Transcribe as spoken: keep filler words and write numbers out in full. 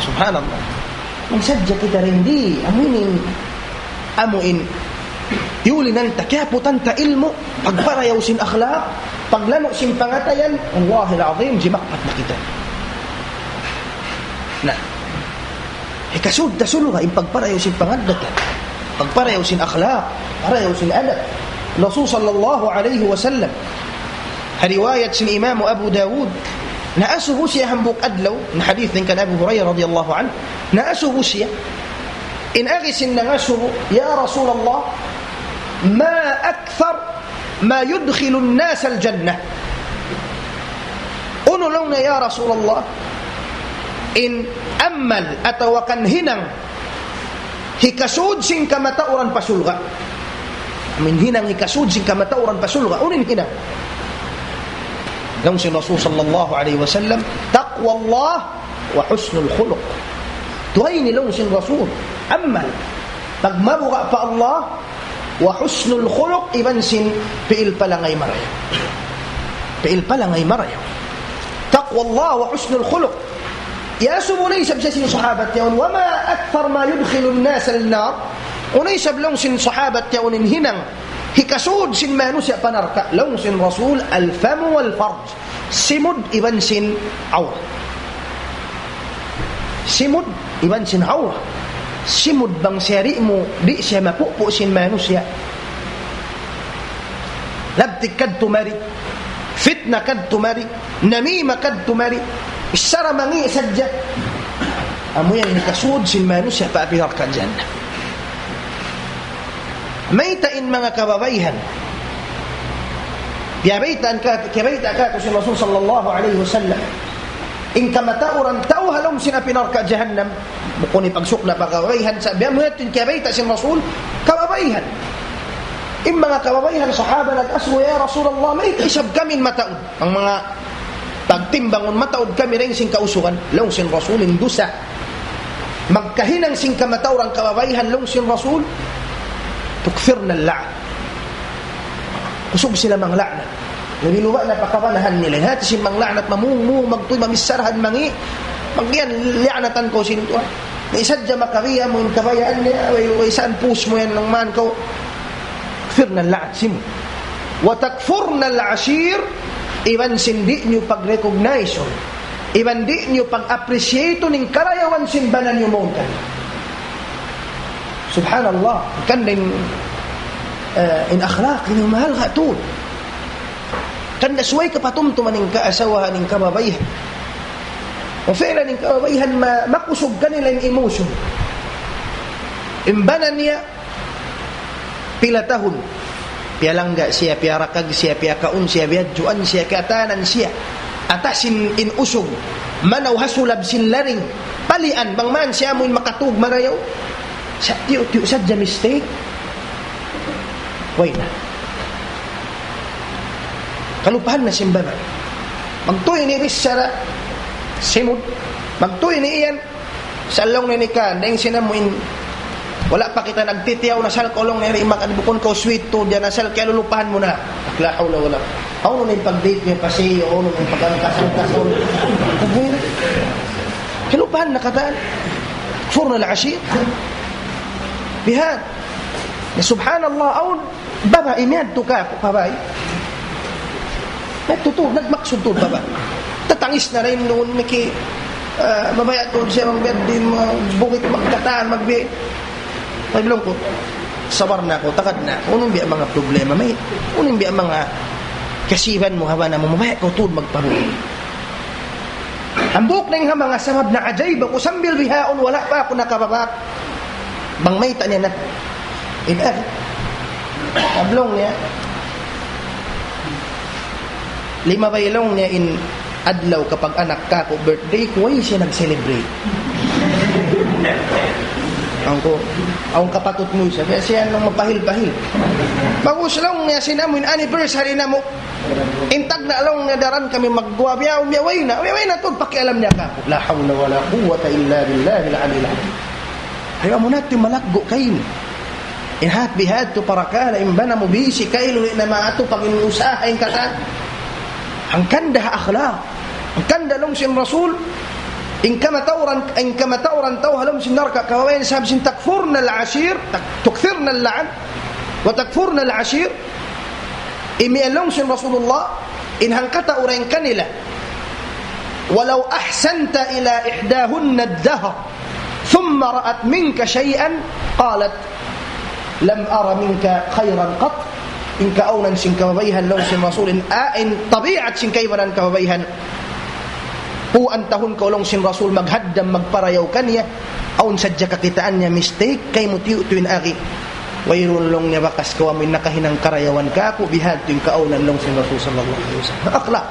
Subhanallah. Bang sadja kita dayn di, amu ini, amu in, iyulinan ta, kiyaputan ta ilmu', pagparayaw sin akhlaq, paglanu' sin pangatayan, wallahil azim, jimakpat na kita. Na, hikasud ta surga' in pagparayaw sin pangaddatan, pagparayaw sin akhlaq, parayaw sin adab. Rasul sallallahu alayhi wasallam, ha riwayat sin Imam Abu Dawud, naasubu siya hambuuk adlaw, na hadith dayn kan Abu Hurairah radiyallahu anhu, naasubu siya. In agi sin nangasubu, "Ya Rasulullah, ma akthar ma yudkhilun nas al-jannah?" Unu laung niya, "Ya Rasulullah, in amal atawa kan hinang hikasud sin kamatauran pa surga'?" Amu in hinang hikasud sin kamatauran pa surga', unu in hinang? Laung sin Rasul sallallahu alayhi wasallam, "Taqwallah wa husnul khuluq." Duwa ini laung sin Rasul, amal, pagmabuga' pa Allah, wa husnul khuluq, iban sin pi'il palangay marayaw. Pi'il palangay marayaw. Taqwallah wa husnul khuluq. Iyasubu na isab siya sin sahabat yaun, "Wa ma akthar ma yudkhilun nas an-nar?" Unu isab laung sin sahabat yaun in hinang hikasud sin manusiya' pa narka'? Laung sin Rasul, "Al-famu wal-farj." Simud iban sin awrat. Simud iban sin awrat. Simud bang siya di' mu, di' siya mapupu' sin manusiya'. Labtik kadtu mari, fitna kadtu mari, namima kadtu mari, bichara mangi' sadja. Amu yan in hikasud sin manusiya' pa api narka' jahannam. Mayta' in manga kababaihan? Kiyabaytaan ka, kiyabayta' kātu' sin Rasul sallallahu alayhi wasallam. In kamatauran tau ha lawm sin api narka' jahannam, bukun in pagsukna' pa kababaihan, sa' biya' mu yadtu in kiyabayta' sin Rasul, kababaihan. In manga kababaihan, sahaba nag-asubu, "Ya Rasulullah, mayta' isab kami in mataud?" Bang manga pagtimbangun, mataud kami dayn sin kausugan. Laung sin Rasul, in dusa magkahinang sin kamatauran kababaihan, laung sin Rasul, tukthirna al-la'n. Kusug sila mangla'nat. Labi luba na pa kabanahan nila. Hati sin mangla'nat, mamung-mung, magtuy, mamicharahan, mangi'. Pag yan, li'anatan kaw sin Tuhan. Na isa hadja makabiya' mu in kabayaan niya, way, way saan post mu yan, nang man kaw. Tukthirna al-la'n, simud. Wa takfurna al-ashir, iban sin di' niyu pag-recognize, iban di' niyu pag-appreciate in karayawan sin bana niyu mawn kaniya. Subhanallah, hangkan da in, eh, in akhlaq, in mahal ha tuud. Hangkan da subay kapatumtuman in kaasawahan, in kababaihan. Wa fi'lan in kababaihan ma-, makusug kanila in emotion. In bana niya, pila tahun. Piyalangga' siya, piyarakag siya, piyakaun siya, biyadjuan siya, kiyatanan siya. Atasin in usug, manaw ha sulab sin laring, palian, bang man siya amuin makatug marayaw. Sa' tiyu'-tiyu' sadja mistake. Way na. Kalupahan na sin baba. Magtuy ini bichara, simud. Magtuy ini iyan, sa' laung niya ini ka, dayng sin amuin, wala' pa kita nagtitiyaw na asal kaw laung niya, ri' mag-, bukun kaw sweet tooth yan, asal kiyalulupahan mu na. La hawla wala. Hawnu na in pag-date niya pa siya, hawnu na in pag-angkas-angkas, hawnu. Kalupahan na katan. Takfurna al-ashir. Bihan. Na subhanallah, awn babai miyadtu kāku', babai. Miyadtu tuud, nagmaksud tuud babai. Tatangis na dayn duun, miki, ah, mabaya' tuud siya magbiyadtu, magbukit, magkatan, magbi-. Laung ku, sabar na aku, tagad na aku. Unu in biya' manga problema, may, unu in biya' manga kasiban mu, ha bana mu, mabaya' kaw tuud magpabuhi. Hambuuk dayn ha manga sabab naajaib aku, sambil bihaun wala' pa aku nakababak. Bang mayta' niya na. Iban, laung niya, limabay laung niya in adlaw kapag-anak kāku' birthday ku, way siya nag-celebrate. Laung ku, awn kapatut mu siya, kaya siya nang mapahil-pahil. Bagus laung niya sin amu in anniversary namu'. In tagna' laung niya daran kami magduwa, biya', biya', way na, biya', way na tuud pakialam niya kāku'. La hawla wala quwwata illa billahil aliyyil azim. Ayaw mu na tuud malaggu' kain. In hat bihadtu parakala' in bana mu busy kailu na maatu pag-inusaha in katan. Hangkan da ha akhlaq. Hangkan da laung sin Rasul. In kamatauran, in kamatauran tau ha lawm sin narka', kawawayan sab sin تكفرن العشير, tak-, تكثرن اللعن وتكفرن العشير. Imiyan laung sin Rasulullah, in hangkatau dayn kanila, ولو أحسنت إلى إحداهن الدهر ثم رأت منك شيئا قالت لم أر منك خيرا قط. In kaawnan sin kababaihan laung sin Rasul, in, a, in tabiat sin kaibanan kababaihan. Puan tahun kaw laung sin Rasul maghaddam magparayaw kaniya. Awn sadja kakitaan niya mistake, kaymu tiyu'-tiyu' in agi. Wayruun laung niya bakas kaw amu in nakahinang karayawan kāku', bihadtu in kaawnan laung sin Rasul sallallahu alayhi wasallam. Akhlaq.